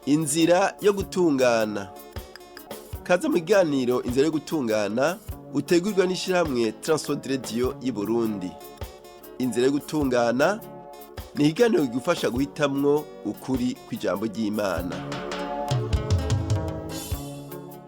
Inzira yo gutungana. Kaze mu kiganiro Inzira yo gutungana utegurwa n'ishirahamwe Transworld Radio y'Uburundi. Inzira yo gutungana ni ikiganiro kigufasha guhitamwo ukuri kw'ijambo ry'Imana.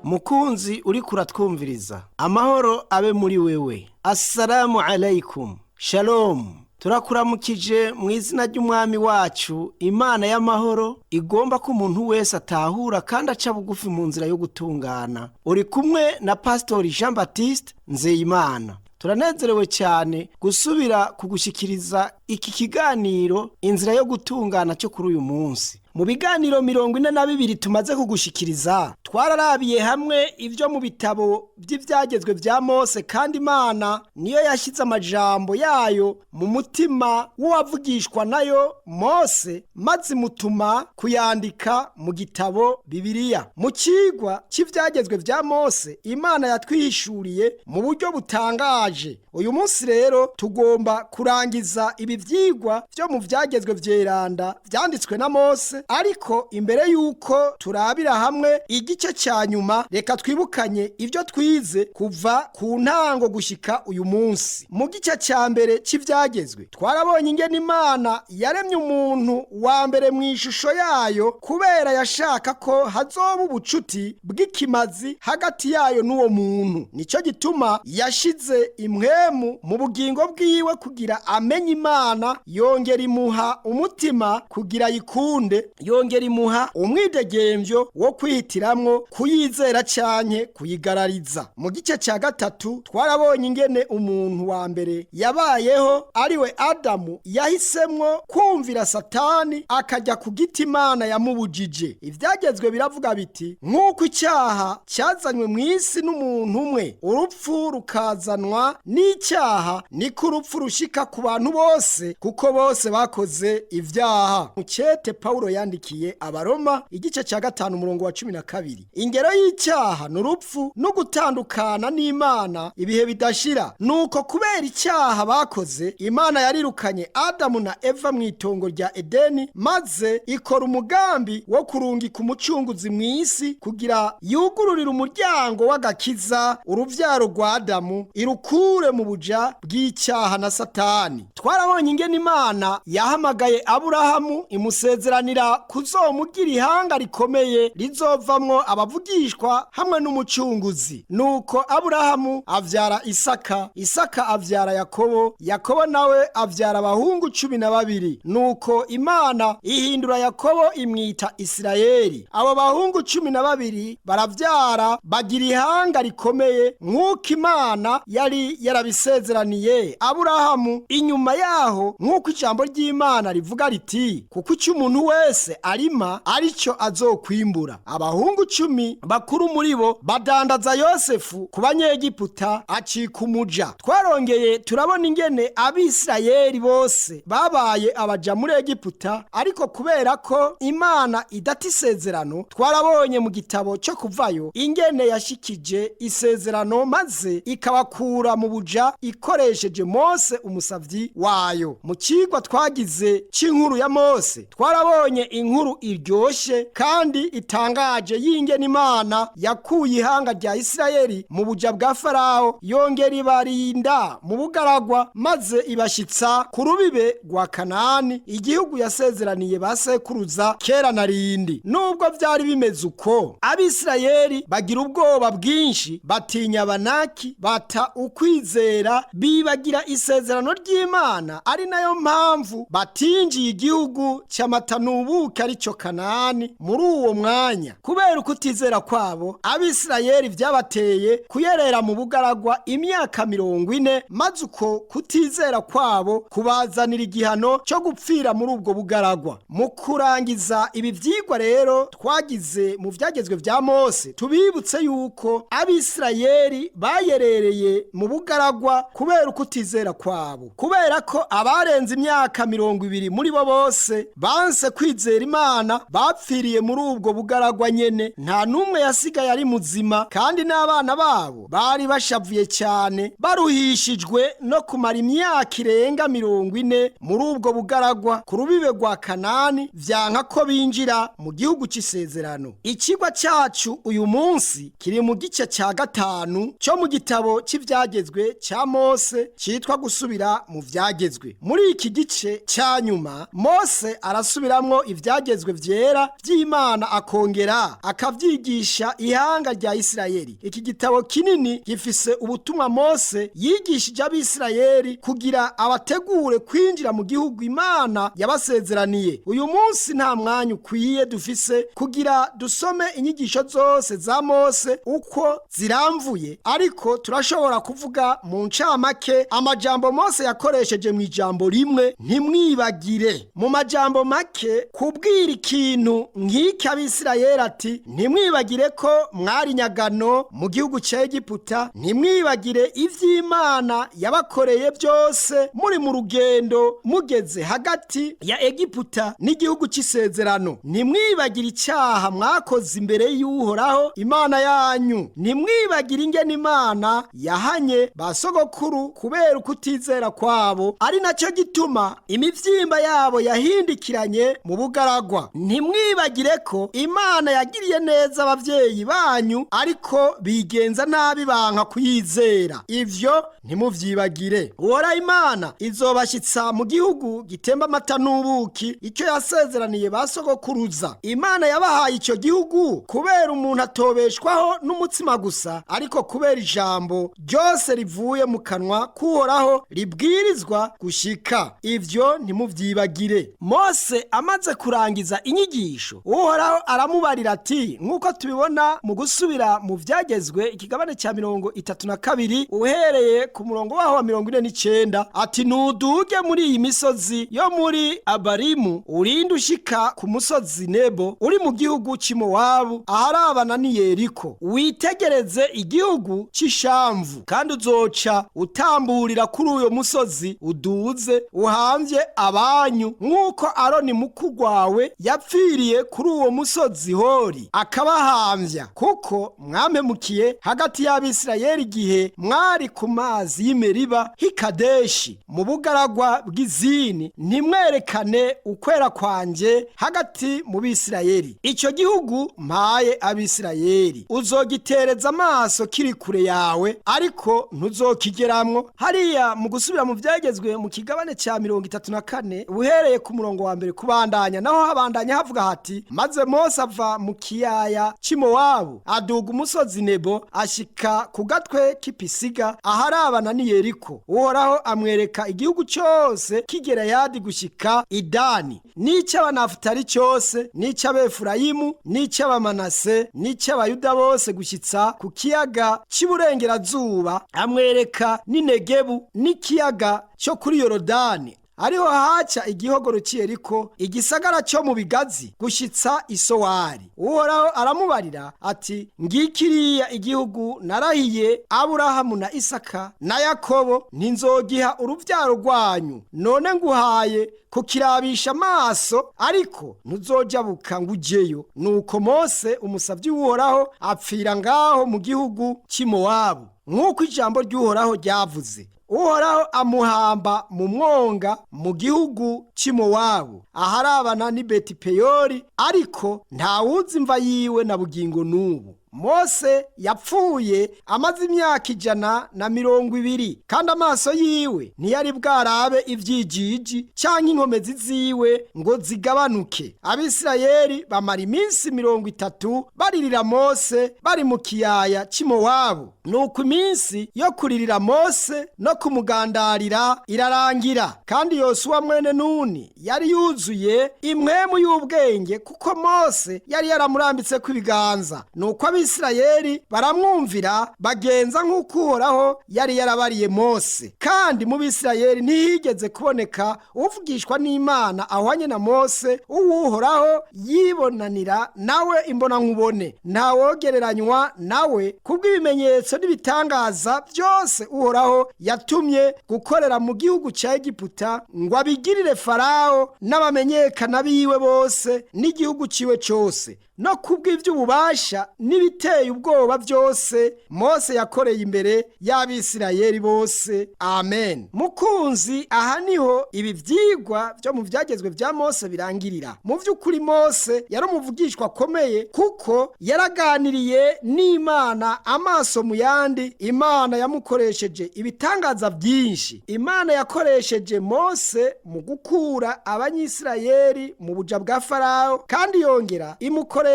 Mukunzi uriko uratwumviriza, amahoro abe muri wewe. Assalamu alaikum, shalom. Turakuramukije mu izina ry'umwami wacu Imana y'amahoro igomba ko umuntu wese atahura kandi aca bugufi mu nzira yo gutungana. Uri kumwe na Pastori Jean Baptiste Nzeyimana. Turanezerewe cyane gusubira kugushikiriza iki kiganiro Inzira yo gutungana cyo kuri uyu munsi. Mu biganiro 42 tumaze kugushikiriza, twararabiye hamwe ibyo mu bitabo by'ibyagezwe bya Mose, kandi Imana niyo yashyize amajambo yayo mu mutima w'uwavugishwa nayo Mose, maze imutuma kuyandika mu gitabo Bibiliya. Mu cigwa cy'ibyagezwe bya Mose, Imana yatwihishuriye mu buryo butangaje. Uyu munsi rero tugomba kurangiza ibi vyigwa byo mu vyagezwe vyeranda vyanditswe na Mose, ariko imbere yuko turabira hamwe igice ca nyuma, reka twibukanye ivyo twize kuva ku ntango gushika uyu munsi. Mu gice ca mbere c'ivyagezwe, twarabonye ingene Imana yaremye umuntu wa mbere mu ishusho yayo, kubera yashaka ko hazoba ubucuti bw'ikimazi hagati yayo n'uwo muntu. Nico gituma yashize impwemu mu bugingo bwiwe kugira amenye Imana, yongera imuha umutima kugira ayikunde, yongera imuha umwidegemvyo wo kwihitiramwo kuyizera canke kuyigarariza. Mu gice ca gatatu twarabonye ingene umuntu wa mbere yabayeho, ariwe Adamu, yahisemwo kumvira Satani akajya ku giti Imana yamubujije. Ivyagezwe biravuga biti: "Nk'uko icyaha cyazanywe mu isi n'umuntu umwe, urupfu rukazanwa n'icyaha, niko urupfu rushika ku bantu bose, kuko bose bakoze ibyaha." Mukete Paulo yandikiye Abaroma, igice cya 5, umurongo wa 12. Ingero y'icyaha ni urupfu no gutandukana n'Imana ibihe bidashira. Nuko kubera icyaha bakoze, Imana yarirukanye Adamu na Eva mu itongo rya Edeni, maze ikora umugambi wo kurungika umucunguzi mu isi kugira yugururire umuryango w'agakiza uruvyaro rwa Adamu, irukure mu buja bw'icyaha na Satani. Twarabonye ingene Imana yahamagaye Aburahamu, imusezeranira kuzomugira ihanga rikomeye rizovamwo abavugishwa hamwe n'umucunguzi. Nuko Aburahamu avyara Isaka, Isaka avyara Yakobo, Yakobo nawe avyara abahungu 12. Nuko Imana ihindura Yakobo imwita Isirayeli. Abo bahungu 12 baravyara, bagira ihanga rikomeye nk'uko Imana yari yarabisezeraniye Aburahamu. Inyuma yaho, nk'uko ijambo ry'Imana rivuga riti: "Kuko icyo umuntu wese arima aricyo azokwimbura." Abahungu 10 bakuru muri bo badandaza Yosefu ku Banyegiputa, acika umuja. Twarongeye turabona ingene Abisirayeli bose babaye abaja muri Egiputa, ariko kubera ko Imana idata isezerano, twarabonye mu gitabo cyo Kuvayo ingene yashikije isezerano maze ikabakura mu buja ikoresheje Mose umusavyi wayo. Mu cigwa twagize c'inkuru ya Mose, twarabonye inkuru iryoshe kandi itangaje y'ingene Imana yakuye ihanga rya Isirayeli mu buja bwa Farawo, yongera ibarinda mu bugaragwa, maze ibashitsa ku rubibe rwa Kanani, igihugu yasezeraniye ba sekuruza kera na rindi. Nubwo vyari bimeze uko, Abisirayeli bagira ubwoba bwinshi, batinya Abanaki, bata ukwizera, bibagira isezerano ry'Imana, ari nayo mpamvu batinjiye igihugu cy'amata n'ubuki, aricyo Kanani, muri uwo mwanya. Kubera ukutizera kwabo, Abisirayeli vyabateye kuyerera mu bugaragwa imyaka 40, maze uko kutizera kwabo kubazanira igihano cyo gupfira muri ubwo bugaragwa. Mu kurangiza ibi vyigwa rero twagize mu vyagezwe vya Mose, tubibutse yuko Abisirayeli bayerereye mu bugaragwa kubera ukutizera kwabo, kubera ko Abarenze imyaka 20 muri bo bose banse kwizera Imana, bapfiriye muri ubwo bugaragwa nyene. Nta n'umwe yasigaye ari muzima, kandi n'abana babo bari bashavuye cyane, baruhishijwe no kumara imyaka irenga 40 muri ubwo bugaragwa ku rubibe rwa Kanani, vyanka ko binjira mu gihugu c'isezerano. Ikigwa cyacu uyu munsi kiri mu gice cya 5 cyo mu gitabo cy'ivyagezwe cya Mose cyitwa gusubira mu vyagezwe. Muri iki gice cya nyuma Mose arasubiramwo ivyagezwe vyera vy'Imana, akongera akavyigisha ihanga rya Isirayeli. Iki gitabo kinini gifise ubutumwa Mose yigishije abisirayeli kugira abategure kwinjira mu gihugu Imana yabasezeraniye. Uyu munsi nta mwanya ukwiye dufise kugira dusome inyigisho zose za Mose uko ziramvuye, ariko turashobora kuvuga mu ncamake amajambo Mose yakoresheje mu ijambo rimwe: ntimwibagire. Mu majambo make, kubwira ikintu nk'iki abisirayeli ati: ntimwibagire ko mwari nyagano mu gihugu cya Egiputa, ntimwibagire ivy'Imana yabakoreye byose muri mu rugendo mugeze hagati ya Egiputa n'igihugu cy'isezerano, ntimwibagire icyaha mwakoze imbere y'Uhoraho Imana yanyu, ntimwibagire ingene Imana yahanye ba sogokuru kubera ukutizera kwabo, ari nacyo gituma imivyimba yabo yahindikiranye mu bugaragwa, ntimwibagire ko Imana yagiriye neza abavyeyi banyu, ariko bigenza nabi banka kuyizera. Ivyo ntimuvyibagire. Uhoraho Imana izobashyitsa mu gihugu gitemba amata n'ubuki, icyo yasezeraniye ba sogokuruza. Imana yabahaye icyo gihugu kubera umuntu atobeshwaho n'umutsima gusa, ariko kubera ijambo ryose rivuye mu kanwa k'Uhoraho ribwirizwa gushika. Ivyo ntimuvyibagire. Mose amaze kurangiza inyigisho, Uhoraho aramubarira ati, nk'uko tubibona mu gusubira mu vyagezwe ikigabane cya 32 uhereye ku murongo waho wa 49, ati: nuduge muri iyi misozi yo muri Abarimu, urinde ushika ku musozi Nebo uri mu gihugu cy'i Mowabu, aharabana n'i Yeriko, witegereze igihugu c'ishamvu, kandi uzoca utamburira kuri uyo musozi uduze uhamvye abanyu, nk'uko Aroni mukuru wawe yapfiriye kuri uwo musozi Hori akabahamvya, kuko mwampemukiye hagati y'Abisirayeli igihe mwari ku mazi y'Imeriba h'i Kadeshi mu bugaragwa bw'Izini, ntimwerekane ukwera kwanjye hagati mu Bisirayeli. Icyo gihugu mpaye Abisirayeli uzogitereza amaso kiri kure yawe, ariko ntuzokigeramwo. Hariya mu gusubira mu byagezwe mu kigabane cya 34 uhereye ku murongo wa 1 kubandanya, naho habandanya havuga hati: maze Mose ava mu kiyaya cy'i Mowabu aduga umusozi Nebo, ashika ku gatwe k'Ipisiga aharabana n'i Yeriko. Uhoraho amwereka igihugu cyose k'Igereyadi gushika Idani, n'icy'Abanafutali cyose, n'icy'Abefurayimu, n'icy'Abamanase, n'icy'Abayuda bose gushyitsa ku kiyaga cy'iburengerazuba. Amwereka n'i Negebu n'ikiyaga cyo kuri Yorodani, ariho haca igihogoro cy'Yeriko, igisagara cyo mu bigazi, gushyitsa Isowari. Uhoraho aramubarira ati: ngikiriya igihugu narahiye Aburahamu na Isaka na Yakobo ntinzogiha urubyaro rwanyu, none nguhaye kukirabisha amaso, ariko ntuzojabuka ngo ujyeyo. Nuko Mose umusabyi w'Uhoraho apfira ngaho mu gihugu cy'i Mowabu, nk'uko ijambo ry'Uhoraho ryavuze. Uhoraho amuhamba mu mwonga mu gihugu cy'i Mowabu aharabana n'i Betipeyori, ariko ntawuzi imva yiwe na bugingo n'ubu. Mose yapfuye amaze imyaka 120, kandi amaso yiwe ntiyari bwarabe ivyijiji canke inkomezi ziwe ngo zigabanuke. Abisirayeli bamara iminsi 30 baririra Mose bari mu kiyaya cy'i Mowabu. Nuko iminsi yo kuririra Mose no kumugandarira irarangira, kandi Yosuwa mwene Nuni yari yuzuye impwemu y'ubwenge, kuko Mose yari yaramurambitseko ibiganza. Nuko Abisirayeli baramwumvira, bagenza nk'uko Uhoraho yari yarabariye Mose. Kandi mu Bisirayeli ntihigeze kuboneka uvugishwa n'Imana ahwanye na Mose, uwuhoraho yibonanira nawe imbonankubone. Ntawogereranywa nawe kubw'ibimenyetso n'ibitangaza byose Uhoraho yatumye gukorera mu gihugu cya Egiputa, ngo abigirire Farawo n'abamenyekana biwe bose n'igihugu ciwe cyose, no kubw'iby'ububasha n'ibiteye ubwoba byose Mose yakoreye imbere y'Abisirayeli bose. Amen. Mukunzi, aha niho ibi byigwa byo mu byagezwe bya Mose birangirira. Mu by'ukuri Mose yari umuvugishwa akomeye, kuko yaraganiriye n'Imana amaso mu yandi. Imana yamukoresheje ibitangaza byinshi. Imana yakoresheje Mose mu gukura Abanyisirayeli mu buja bwa Farawo, kandi yongera imukoresha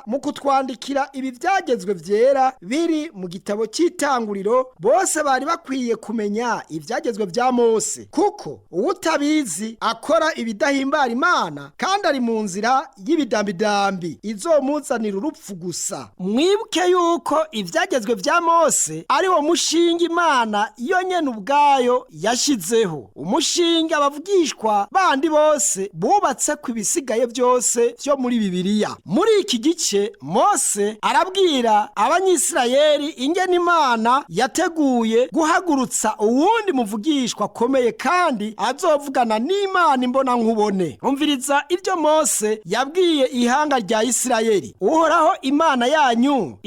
mu kutwandikira ibi byagezwe byera biri mu gitabo cy'Itanguriro. Bose bari bakwiye kumenya ibyagezwe bya Mose, kuko uwutabizi akora ibidahimbara Imana, kandi ari mu nzira y'ibidambidambi izomuzanira urupfu gusa. Mwibuke yuko ibyagezwe bya Mose ari wo mushinga Imana yo nyene ubwayo yashyizeho, umushinga abavugishwa bandi bose bubatse ku ibisigaye byose byo muri Bibiliya. Muri iki gice Mose arabwira Abanyisirayeli ingene Imana yateguye guhagurutsa uwundi muvugishwa akomeye, kandi azovugana n'Imana imbona nkubone. Umviriza ibyo Mose yabwiye ihanga rya Isirayeli: Uhoraho Imana yanyu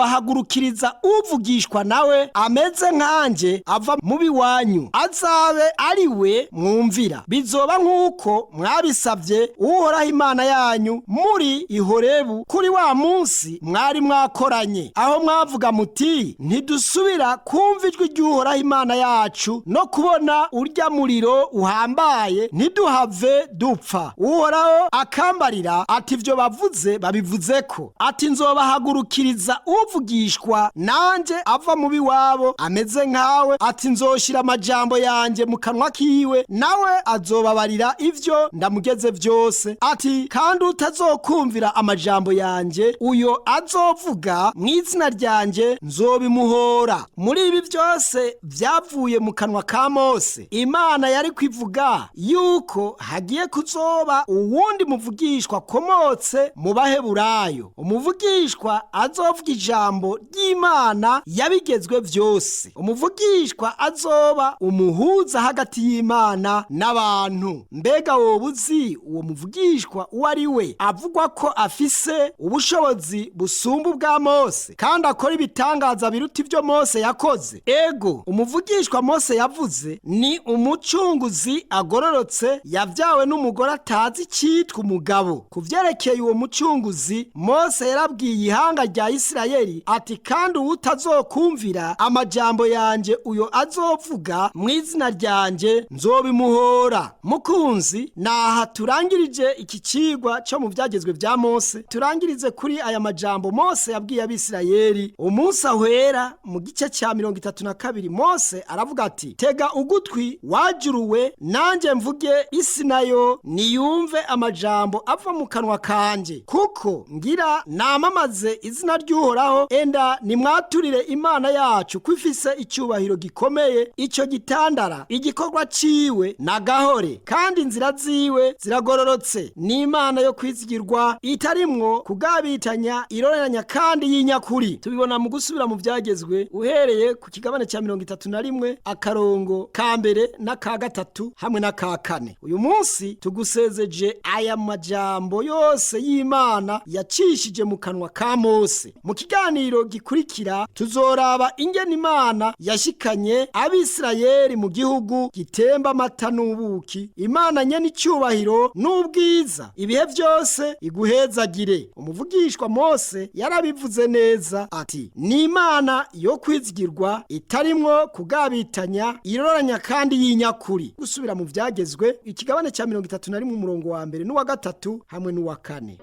izobahagurukiriza uvugishwa nawe ameze nkanjye, ava mu biwanyu, azabe ari we mwumvira. Bizoba nk'uko mwabisabye Uhoraho Imana yanyu muri Ihorebu, kuri wa munsi mwari mwakoranye, aho mwavuga muti: 'Ntidusubira kumva ijwi ry'Uhoraho Imana yacu no kubona urya muriro uhambaye, ntiduhave dupfa.' Uhoraho akambarira ati: 'Ibyo bavuze babivuze ko,' ati: 'Nzobahagurukiriza uvugishwa nanjye ava mu biwabo ameze nkawe,' ati: 'Nzoshira amajambo yanjye mu kanwa kiwe, nawe azobabarira ivyo ndamugeze byose.' Ati: 'Kandi utazokumvira amajambo yanjye, uyo azovuga mu izina ryanjye, nzobimuhora.' Muri ibi byose byavuye mu kanwa ka Mose, Imana yari kwivuga yuko hagiye kuzoba uwundi muvugishwa akomotse mu Baheburayo, umuvugishwa azovuga ijambo ry'Imana yabigezwe byose, umuvugishwa azoba umuhuza hagati y'Imana n'abantu. Mbega woba uzi uwo muvugishwa uwo ari we, avugwa ko afise ubushobozi busumba ubwa Mose, kandi akora ibitangaza biruta ibyo Mose yakoze? Ego, umuvugishwa Mose yavuze ni umucunguzi agororotse, yabyawe n'umugore atazi icyitwa umugabo. Ku byerekeye uwo mucunguzi, Mose yarabwiye ihanga rya Isirayeli ati: 'Kandi uwutazokumvira amajambo yanjye, uyo azovuga mu izina ryanjye, nzobimuhora.' Mukunzi, naha turangirije iki cigwa cyo mu byagezwe bya Mose. Turangirize kuri aya majambo Mose yabwiye Abisirayeli umunsi ahwera mu gice cya 32. Mose aravuga ati: 'Tega ugutwi wajuruwe, nanjye mvuge, isi nayo niyumve amajambo ava mu kanwa kanjye, kuko ngira namamaze izina ry'Uhoraho. Enda nimwaturire Imana yacu ko ifise icyubahiro gikomeye, icyo gitandara igikorwa ciwe nagahore, kandi inzira ziwe ziragororotse. Ni Imana yo kwizigirwa, itarimwo kugabitanya, iroreranya kandi y'inyakuri.' Tubibona mu gusubira mu byagezwe, uhereye ku kigabane cya 31, akarongo ka mbere n'aka gatatu hamwe n'aka kane. Uyu munsi tugusezeje aya majambo yose y'Imana yacishije mu kanwa ka Mose. Mu kiganiro gikurikira tuzoraba ingene Imana yashikanye Abisirayeli mu gihugu gitemba amata n'ubuki. Imana nyene icyubahiro n'ubwiza ibihe byose iguhezagire. Umuvugishwa Mose yarabivuze neza ati: 'Ni Imana yo kwizigirwa, itarimwo kugabitanya, iroranya kandi y'inyakuri.' Gusubira mu byagezwe, ikigabane cya 31, umurongo wa mbere n'uwa gatatu hamwe n'uwa kane.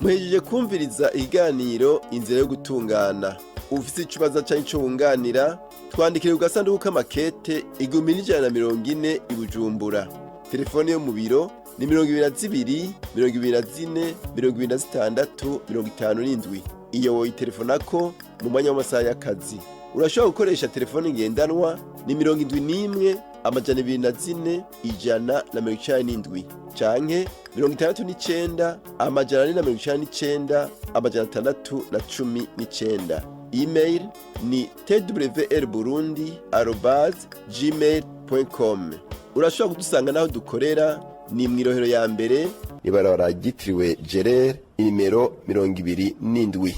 Muhejeje kumviriza ikiganiro Inzira yo Gutungana. Ufise ikibazo canke ico wunganira, twandikire ku gasanduku k'amakete 1140 i Bujumbura. Telefone yo mu biro Ni 22, 24, 26, 57. Iyo woyitelefonako mu mwanya w'amasaha y'akazi. Urashobora gukoresha telefone ngendanwa, ni 71 204 197 canke 69 499 619. Email ni twrburundi@gmail.com. Urashobora kudusanga n'aho dukorera, ni mw'irohero ya mbere, ibarabara ryitiriwe Gerere, inimero 27.